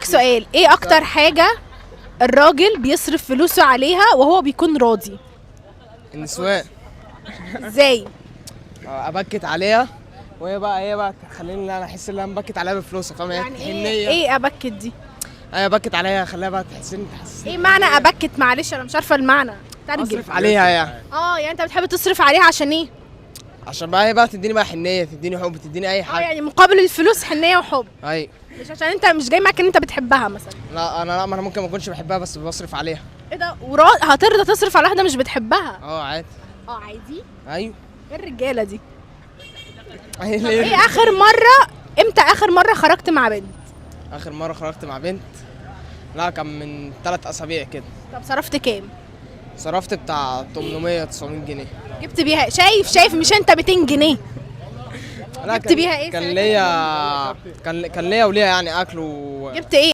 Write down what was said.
هسألك سؤال، ايه اكتر حاجة الراجل بيصرف فلوسه عليها وهو بيكون راضي؟ النسوان. ازاي؟ ابكت عليها وهي بقى هي بقى تخليني انا احس ان انا مبكت عليها بفلوسها، فاهم؟ يعني ايه؟ حنيه. ايه ابكت دي؟ ايوه، ابكت عليها، اخليها بقى تحسني تحسسني. ايه معنى ابكت؟ معلش انا مش عارفة المعنى، ترجم. اصرف عليها يعني. اه يعني انت بتحب تصرف عليها عشان ايه؟ عشان بقى هي بقى تديني بقى حنيه، تديني حب، تديني اي حاجة. يعني مقابل الفلوس حنية وحب. ايوه. مش عشان انت مش جاي معاك ان انت بتحبها مثلا؟ لا انا لا، ما انا ممكن ما اكونش بحبها بس بصرف عليها. ايه ده، هترضى تصرف على واحدة مش بتحبها؟ اه عادي. اه عادي؟ ايوه. ايه الرجالة دي؟ ايه ايه اخر مرة، امتى اخر مرة خرجت مع بنت؟ اخر مرة خرجت مع بنت، لا كان من 3 اسابيع كده. طب صرفت كام؟ صرفت بتاع 800 900 جنيه. جبت بيها؟ شايف شايف، مش انت 200 جنيه. لا جبت بيها ايه كان ساعتها؟ ليا، كان ليا وليا يعني اكل و جبت ايه؟